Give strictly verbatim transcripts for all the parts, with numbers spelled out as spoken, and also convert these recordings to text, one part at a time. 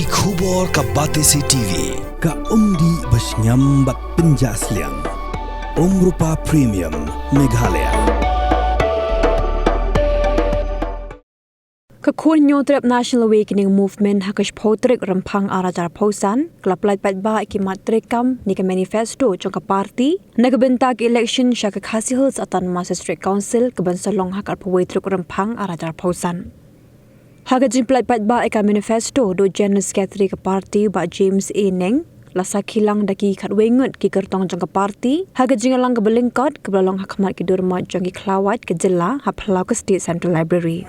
Ki khubor ka Batesi T V, ka umdih ba shngiam bad pynjah sliang. Umrupa Premium, Meghalaya. Ka Khun Hynñiewtrep National Awakening Movement ha ka shiphew tarik Rymphang ar hajar arphew san, ka la pyllait paidbah ïa ki mat treikam ne ka manifesto jong ka party na ka bynta ka election sha ka Khasi Hills Autonomous District Council kaban sa long ha ka arphew wei tarik Rymphang ar hajar arphew san. Ha ka jingpyllait paidbah ïa ka manifesto, duh General Secretary ka party Bah James A Neng, la sakhi lang da ki khatwei ngut ki kyrtong jong ka party ha ka jingïalang kaba lyngkot kaba la long ha khmat ki durmat jong ki khlawait ka jylla ha phyllaw ka State Central Library.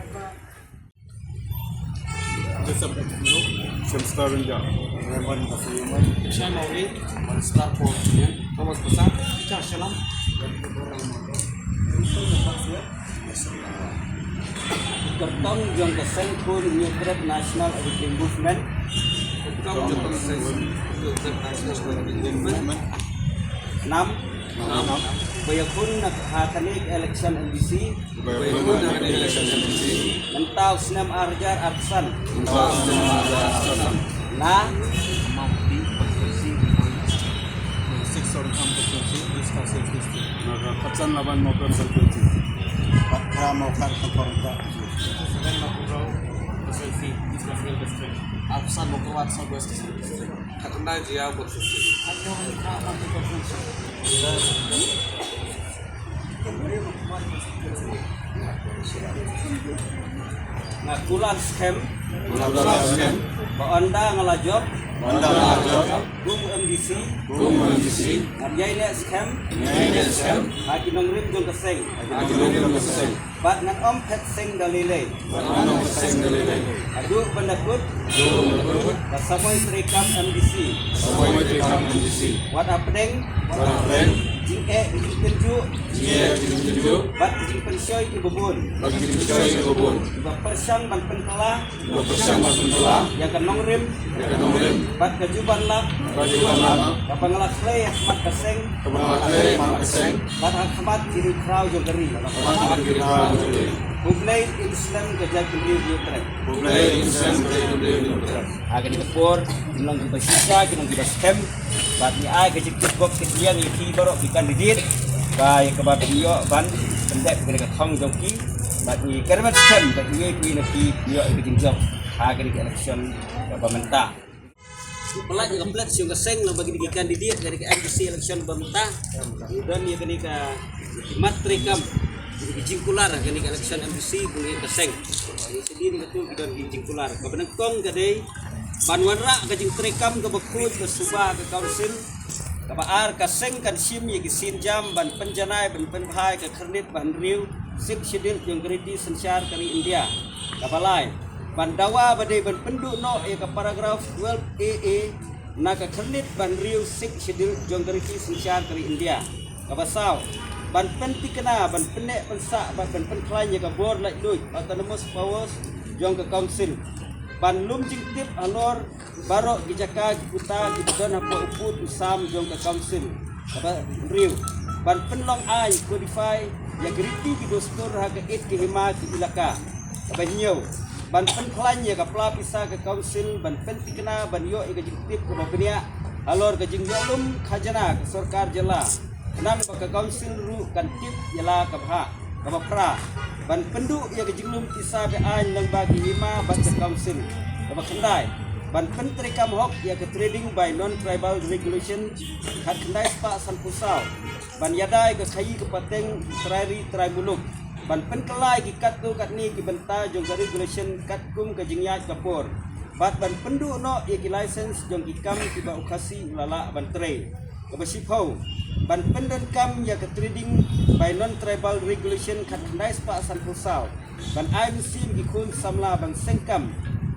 Joseph Shem Star Ranger. Raymond Basayuman. Shem Mawi. Star Paul. Thomas Basa. Charles Shalom. Kyrtong jong ka seng Khun Hynñiewtrep National Awakening Movement. Kyrtong jong ka seng Khun Hynñiewtrep National Awakening Movement. Nam. Nam. Ba ïakhun ha kane ka election M D C. Ba ïakhun ha kane ka election M D C. Mynta u snem ar hajar arphew san. Mynta u snem ar hajar arphew san. Na Mawkdi constituency. Six Southern Farm constituency, East Khasi Hills District. Na ka Khatsan Laban Mawkyrwat constituency. Patra Mawkar Tongkor. Seven Mawkyrwat constituency, East Khasi Hills District. Arphew san Mawkyrwat South West constituency. Khatkhyndai Jaiaw constituency. Nga kular skhem. Kular skhem. Ba ynda nga la jop. Ba ynda nga la jop. Kum M D C. Kum M D C. Ngan ïaineh skhem. Ngan ïaineh skhem. Ha ki nongrim jong ka seng. Ha ki nongrim jong ka seng. Bad ngan ym phet seng da lei lei. Bad ngan ym phet seng da lei lei. Haduh ban da kut. Haduh ban da kut. Ka samoi treikam M D C. Samoi treikam M D C. Wat hapdeng. Wat hapdeng. Jingeh jingtynjuh. Jingeh jingtynjuh. Bad jingpynshoi kiba bun. Bad jingpynshoi kiba bun. Kiba pyrshang ban pynkylla. Ba pyrshang ban pynkylla. Ïa ka nongrim. Ïa ka nongrim. Bad ka juban lap. Bad ka juban lap. Kaba nga la khlei ha khmat ka seng. Kaba nga la khlei ha khmat ka seng. Bad ha khmat ki riewkhraw jong ka ri. Bad ha khmat ki riewkhraw jong ka ri. Khublei im slem ka jaitbynriew Hynñiewtrep. Khublei im slem ka jaitbynriew Hynñiewtrep. Ha kane ka por, ki long kiba shisha, ki long kiba skhem. Bad ngi ai ka jingtip bok ka jingïeng ïa ki baroh ki candidate. Ba ïa kaba phin ïoh ban pyndep ïa ka thong jong ki. Bad ngi kyrmen skhem ba iwei pa iwei na ki phin ïoh ïa ka jingjop ha kane ka election kaba mynta. Pynlait ïa ka pledge jong ka seng lyngba kine ki candidate ha kane ka M D C election ba mynta. Ngi don ïa kane ka mat treikam, ïa ka jingkular ha kane ka election M D C bun ïa ka seng. Ïa ka seng ka tu ki don ki jingkular. Kaba nyngkong ka dei ban wanrah ka jingtreikam kaba khuid ba suba ha ka council. Kaba ar, ka seng kan shim ïa ki sienjam ban pynjanai ban pynbha ïa ka khyrnit ba hynriew, Sixth Schedule jong ka riti synshar ka ri India. Kaba lai, ban dawa ba dei ban pynduh noh ïa ka paragraph twelve A A na ka khyrnit ba hynriew Sixth Schedule jong ka riti synshar ka ri India. Kaba saw, ban pynthikna, ban pynneh pynsah bad ban pynkhlaiñ ïa ka bor laitluid, autonomous powers, jong ka council. Ban lum jingtip halor baroh ki jaka ki kuta kiba don hapoh u pud u sam jong ka council. Kaba hynriew, ban pynlong aiñ, codify ïa ki riti ki dustur ha ka ïit ka hima ki ilaka. Kaba hynñiew, ban pynkhlaiñ ïa ka pla pisa ka council, ban pynthikna ban ïoh ïa ka jingtip kaba bniah halor ka jingïohlum khajna ka sorkar jylla, khnang ba ka council ruh kan tip ïa la ka bhah. Kaba phra, ban pynduh ïa ka jinglum pisa be-aiñ lyngba ki hima bad ka council. Kaba khyndai, ban pyntreikam hok ïa ka trading by non-tribal regulation khatkhyndai spah sanphew saw. Ban ïada ïa ka khaïi ka pateng trai ri trai muluk. Ban pynkylla ïa ki katto katne ki bynta jong ka regulation katkum ka jingïaid ka por. Bad ban pynduh noh ïa ki license jong ki kam kiba u Khasi u la lah ban trei. Kaba shiphew, ban pyndonkam ïa ka trading by non-tribal regulation khatkhyndai spah sanphew saw. Ban ai mynsiem ki khun samla ban seng kam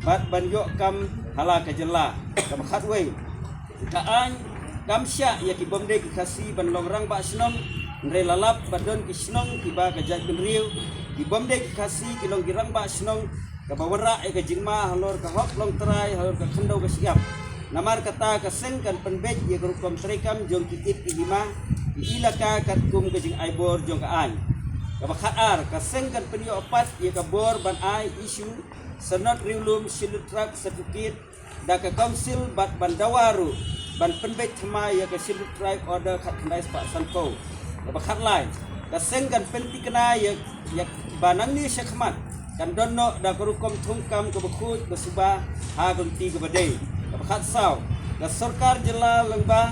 bad ban ïoh kam ha la ka jylla. Kaba khatwei, ka aiñ kam shah ïa ki bym dei ki Khasi ban long rangbah shnong, hynrei la lap ba don ki shnong kiba ka jaitbynriew, ki bym dei ki Khasi ki long ki rangbah shnong, kaba wanrah ïa ka jingma halor ka hok longtrai, halor ka khyndew ka shyiap. Namar kata ka seng kan pynbeit ïa ka rukom treikam jong ki ïit ki hima, ki ilaka katkum ka jingai bor jong ka aiñ. Kaba khatar, ka seng kan pynïoh pat ïa ka bor ban ai issue sanad riewlum, scheduled tribe certificate, da ka Council bad ban dawa ruh ban pynbeit thymmai ïa ka Scheduled Tribe Order khatkhyndai spah sanphew. Kaba khatlai, ka seng kan pyntikna ïa, ïa ba nangne shakhmat kan don noh da ka rukom thungkam kaba khuid ba suba ha ka lynti kaba dei. Kaba khatsaw, ka sorkar jylla lyngba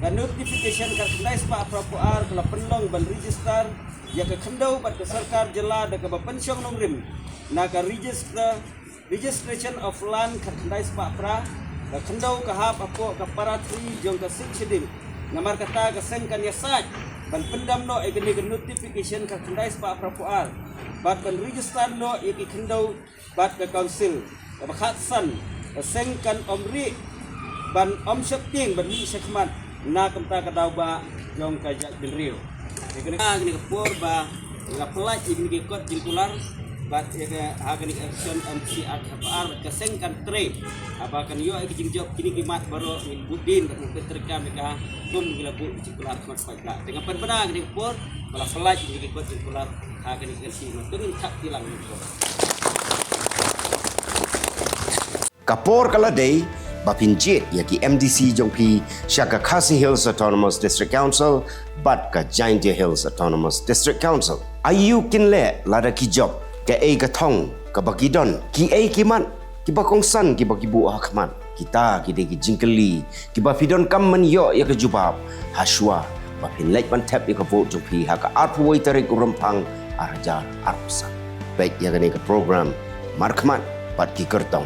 ka notification khatkhyndai spah phraphew ar ka la pynlong ban register ïa ka khyndew bad ka sorkar jylla da kaba pynshong nongrim na ka register Registration of Land khatkhyndai spah phra, ka khyndew ka hap hapoh ka para three jong ka Sixth Schedule. Namar kata ka seng kan ïasaid ban pyndam noh ïa kane ka notification khatkhyndai spah phraphew ar bad ban register noh ïa ki khyndew bad ka Council. Kaba khatsan, ka seng kan ym rieh ban ym sheptieng ban mih shakhmat na ka bynta ka daw ba jong ka jaitbynriew. Ïa kane, ha kane ka por ba la pynlait ïa kine ki kot jingkular bad ïa ka, ha kane ka action M C R khatphra bad ka seng kan trei haba kan ïoh ïa ki jingjop kine ki mat baroh ngin bud dien bad ngin pyntrei kam ïa ka kum ki la buh ki jingkular khmat paidbah. Te nga pynbna kane ka por ba la pynlait ïa kine ki kot jingkular ha kane ka action ma to ngin thap tilang ngin por. Ka por ka la dei ba phin jied ïa ki M D C jong phi sha ka Khasi Hills Autonomous District Council bad ka Jaintia Hills Autonomous District Council. Aïu kin leh lada ki jop, kaei ka thong kaba ki don, kiei ki mat kiba kongsan kiba ki buh ha khmat? Kita ki dei ki jingkylli kiba phi donkam ban ïoh ïa ka jubab ha shuwa ba phin leit ban thep ïa ka vote jong phi ha ka arphew wei tarik u Rymphang ar hajar arphew san. Peit ïa kane ka program markhmat bad ki kyrtong.